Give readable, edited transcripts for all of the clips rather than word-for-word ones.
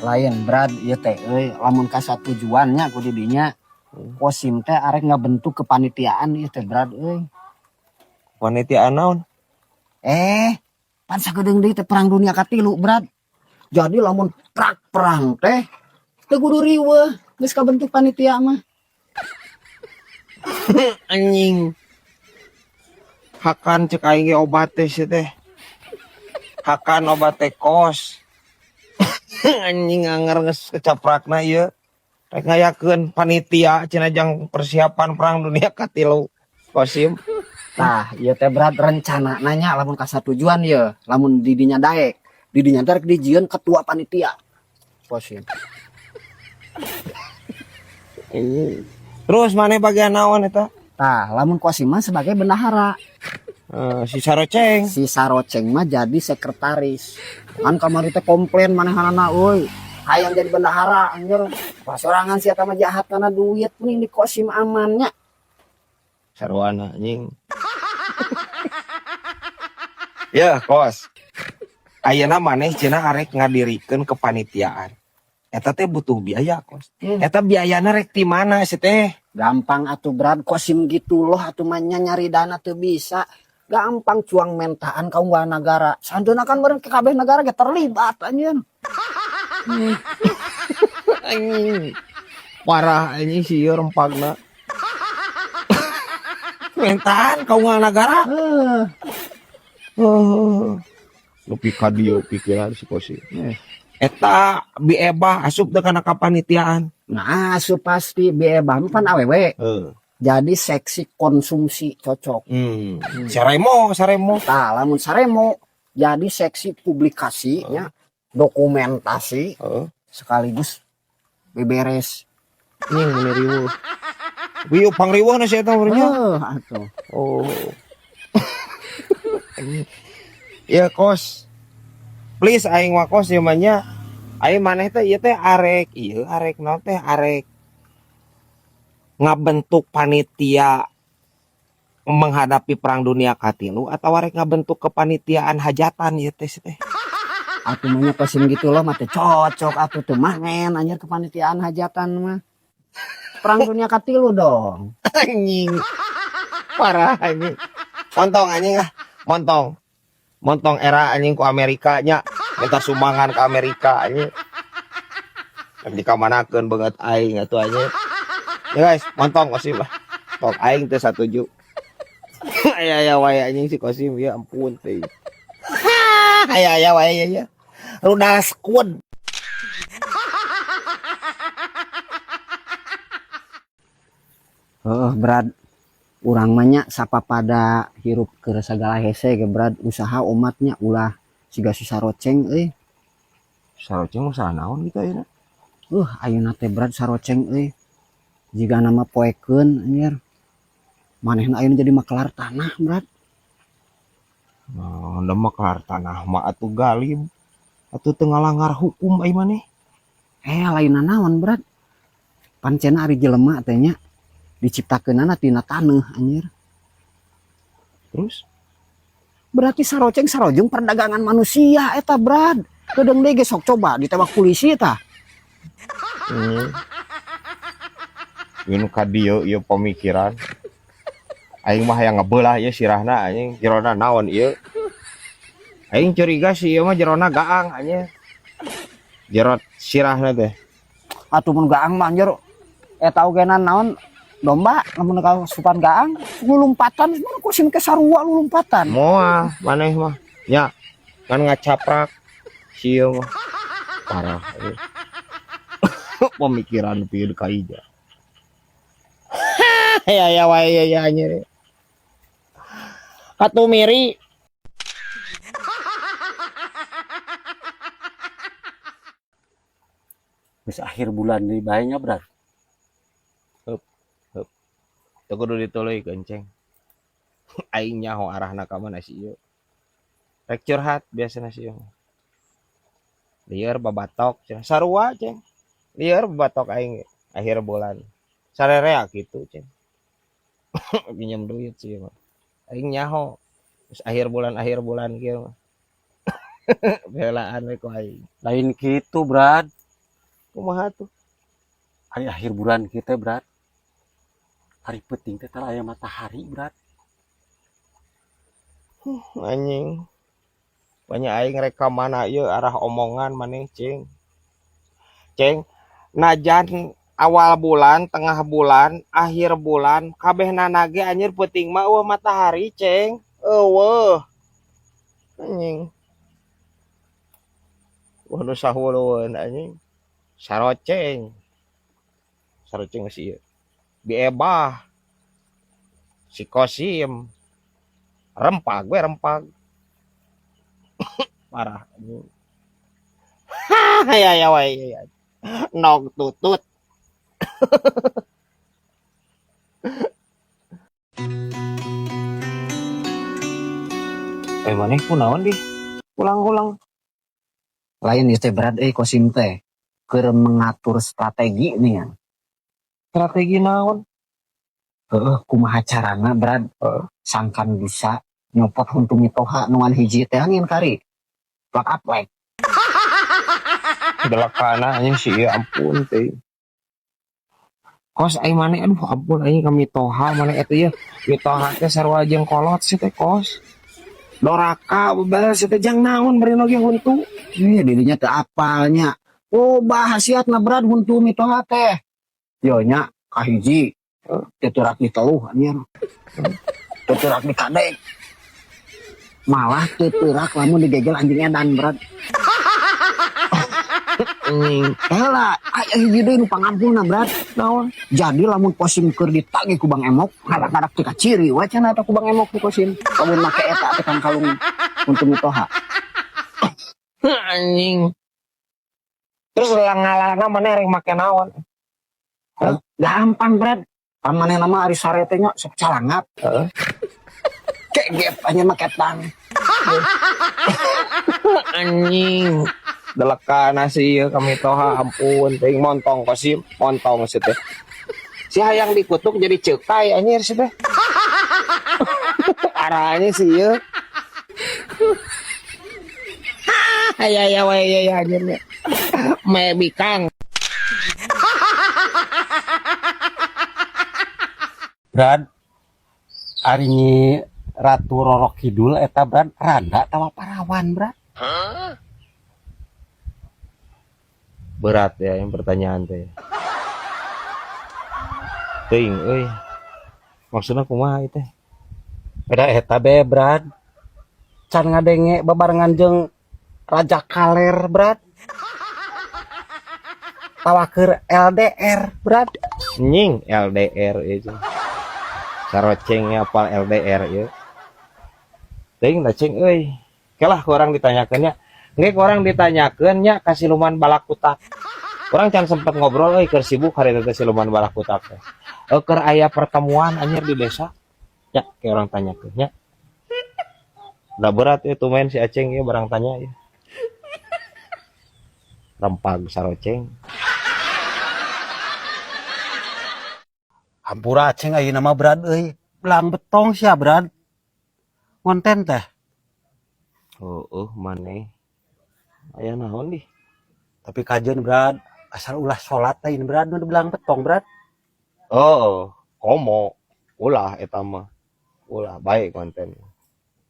Lain, Brad, ieu teh euy, lamun kasatujuannya ku didinya Kosim teh arek ngabentuk kepanitiaan ieu teh, Brad, euy. Panitiaan naon? Eh, pan sakedeung deui teh Perang Dunia Katilu, Brad. Jadi lamun prak perang teh teu kudu riweuh, geus kabentuk panitia mah. Anjing. Hakan cek aing ge obat teh sia teh. Hakan obat teh, Kos. Anjing, anger geus kecaprakna ieu. Rek ngayakeun panitia cenah jang persiapan Perang Dunia Katilu. Kosim. Tah, ieu teh, Brad, rencana nanya lamun kasatujuan ye, lamun didinya daek. Didinya teh rek dijieun ketua panitia. Kosim. Terus maneh bagian naon eta? Tah, lamun Kosim mah sebagai bendahara. Eh, si Saroceng. Si Saroceng mah jadi sekretaris. Kan kamari teh komplain manehanana euy. Hayang jadi bendahara anjir. Wah, sorangan si eta mah jahat karena duit, mending di Kosim amannya. Sarwana anjing. Ya, Kos. Ayeuna maneh cenah arek ngadirikeun kepanitiaan. Eta teh butuh biaya, Kos. Eta biayana rek ti mana sih teh? Gampang atuh, Brad, Kosim gitu loh atuh mah nya, nyari dana tuh bisa. Gampang, cuang mentaan ka unggal negara. Santuna kan meureun kabeh negara ge terlibat anjeun. Anjing. Parah anjing sih ieu rempagna. Mentaan ka unggal negara. Heuh. Oh. Nepi ka dieu pikiran si Kosim. Eh. Eta Bi Ebah asup teu kana kapanitiaan? Nah, asup pasti. Bi Ebah mah pan awewe. Heeh. Jadi seksi konsumsi cocok. Saremo, Saremo. Tah, lamun Saremo jadi seksi publikasi nya, dokumentasi sekaligus beberes. Anjing, meuni riweuh. Wieu pangriweuhna si eta meureun nya. Heuh, atuh. Oh. Ya, Kos. Please aing mah, Kos, ieu mah nya. Aing maneh teh ieu teh arek ieu arek naon teh, arek ngabentuk panitia menghadapi Perang Dunia Katilu atau arek ngabentuk kepanitiaan hajatan ieu teh sih teh? Atuh mah nya Kosim gitu loh mah teh cocok atuh, teu mangen anjir kepanitiaan hajatan mah. Perang Dunia Katilu dong. Anjing. Parah anjing. Montong anjing ah. Montong. Montong era anjing ku Amerika nya. Minta sumbangan ke Amerika anjing. Rek dikamanakeun beungeut aing atuh anjing. Ya guys, montong Kosim lah. Tong, aing teu satuju. Aya aya wae anjing si Kosim, ya ampun teh. Aya aya wae ya ya. Rudal squad. Heeh, Brad. Urang mah nya sapapada hirup keur sagala hese ge, Brad, usaha omatnya ulah siga si Saroceng euy. Saroceng usaha naon gitu ayeuna? Ayeuna teh, Brad, Saroceng euy. Jiga nama poekeun anjir. Manehna ayeuna jadi makelar tanah, Brad. Nah, da makelar tanah mah atuh galib. Atuh teu ngalanggar hukum ai maneh. Eh, lain naon, Brad. Pancena ari jelema teh nya diciptakeunana tina taneuh anjir. Terus? Berarti Saroceng sarojeng perdagangan manusia eta, Brad. Kedeung deui ge sok coba ditewak polisi tah. Ieu ka dieu ieu pemikiran. Aing mah hayang ngebeulah ieu sirahna anjing, jerona naon ieu. Aing curiga si ieu mah jerona gaang anjing. Jerot sirahna teh. Atuh mun gaang mah anjir eta ogenan naon domba lamun kasupan gaang lulumpatan mun Kosim ke sarua lulumpatan. Moal maneh mah nya kan ngacaprak si ieu mah. Parah euy. Pemikiran pieun ka ija. Ya ya wae ya ya anjir. Katumiri. Geus akhir bulan deui bae nya, Brad. Hup, hup. Teu kudu dituluykeun, Ceng. Aing nyaho arahna ka mana si ieu. Rek curhat biasana si ieu mah. Lieur babatok cenah. Sarua, Ceng. Lieur babatok aing ge akhir bulan. Sarerea kitu, Ceng. Pinjam duit sih mah. Aing nyaho. Terus akhir bulan kieu mah. Belaan we ku aing. Lain kitu, Brad. Kumaha tuh? Hari akhir bulan kita, Brad. Hari penting teh tara aya matahari, Brad. Anjing. Banyak aing rek ka mana ieu arah omongan maneh, Ceng. Ceng, najan awal bulan, tengah bulan, akhir bulan, kabehna ge anjir peuting mah euweuh matahari, Ceng. Euweuh. Anjing. Wah, nu sahulueun anjing. Saroceng. Saroceng si ieu. Biebah. Si Kosim. Rempag we rempag. Parah anjing. Ya ya wae ya. Nog tutut. Eh, maneh kunaon di? Ulang-ulang. Lain ieu teh, Brad, euy, Kosim teh keur mengatur strategi nih ya. Strategi naon? Heeh, kumaha carana, Brad? Heeh. Sangkan bisa nyopot huntu mitoha nu ngan hiji teh angin kari. Plak up like. Delakana anjing si ieu, ampun teh. Kos ai maneh, aduh ampun anjing ka mitoha maneh eta ieu. Mitoha teh sarua jeung kolot sih teh, Kos. Doraka beberes sih teh jang naon bari oge huntu. Ih, dirinya teu apalnya. Oh, bahasiatna, Brad, huntu mitoha teh. Yo nya kahiji teu teurak diteluh anjir. Teu teurak dikadek. Malah teu teurak lamun digegel anjing edan, Brad. Anjing. Heula, aya hiji deui nu pangampungna, Brad. Naon? Jadi lamun Kosim keur ditagih ku Bang Emok, ngadak-ngadak teu kaciri we cenah eta ku Bang Emok ku Kosim. Lamun make eta teh kang kalung huntu mitoha. Anjing. Terus ngalana maneh rek make naon? Gampang, Brad. Pan manehna mah ari sare teh nya sok calangap. Heeh. Kegep aja make tang. Anjing. Delekana sih ieu ka mitoha, ampun teuing montong Kosim, montong sih teh. Si hayang dikutuk jadi ceukai anjir sih teh. Arahnya sih ieu. Ya ya we ya ya anjir nya. Me bikang. Brad, ari Nyi Ratu Roro Kidul eta, Brad, randa tawa parawan, Brad? Berat ya yang pertanyaan teh. Teuing euy. Maksudna kumaha ieu teh? Beda eta be, Brad. Can ngadenge babarengan jeung Raja Kaler, Brad. Tawaker LDR, Brad. Nying LDR ieu. Saroceng apal LDR ieu. Teuing da ceng euy. Kelah ku urang ditanyakeun nya. Engke ku urang ditanyakeun nya ka siluman balakutak. Urang can sempet ngobrol euy, keur sibuk hari teh siluman balakutak teh. Keur aya pertemuan anjir di desa. Ya, kayak orang tanyakeun nya. Udah berat ya tuh main si Aceng ya barang tanya ya. Rempag saroceng. Hampura Aceng ayeuna mah, Brad, euy. Belang betong sia, Brad. Ngonten teh. Oh, maneh. Aya naon di? Tapi kajeun, Brad, asal ulah salat teh ini, Brad, nu belang betong, Brad. Oh, komo. Ulah eta mah. Ulah baik konten.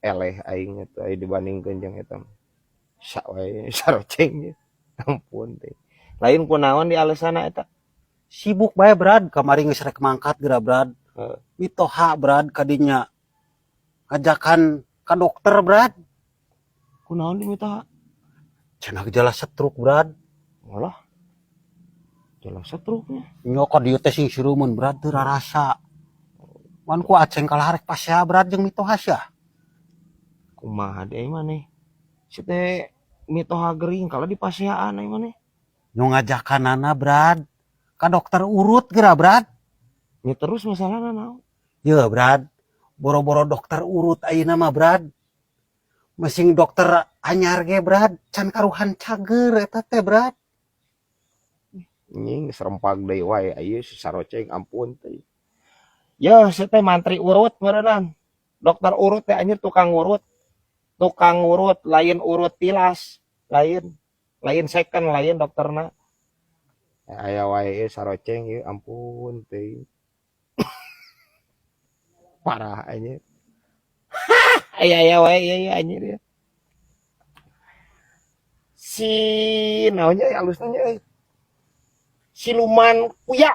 Eleh aing eta aya dibandingkeun jeung eta mah. Sak wae saroceng. Ampun teh. Lain kunaon di alesana eta? Sibuk bae, Brad, kamari geus rek mangkat geura, Brad. Heeh. Mitoha, Brad, kadinya. Ngajakan ka dokter, Brad. Kunaon di mitoha? Cenah gejala stroke, Brad. Malah gejala stroke-nya. Nya ka dieu teh sing sirumun, Brad, teu rarasa. Wan ku Aceng kalah rek pasea, Brad, jeung mitoha sia. Kumaha deui maneh? Si teh mitoha gering kalau di paseaan ai maneh. Nu ngajakanana, Brad, ka dokter urut geura, Brad. Nya terus masalahna naon? Ye, Brad, boro-boro dokter urut ayeuna mah, Brad. Masing dokter anyar ge, Brad, can karuhan cager eta teh, Brad. Nying serempag deui wae ieu si saroceng ampun teh. Ya, si teh mantri urut meureunnan. Dokter urut teh anjir tukang urut. Tukang urut lain urut tilas, lain. Lain second, lain dokterna. Aya wae saroceng ieu, ampun teuing. Parah anjir. Aya aya wae ieu ieu anjir ya. Si naonnya alusna nya euy. Siluman kuya.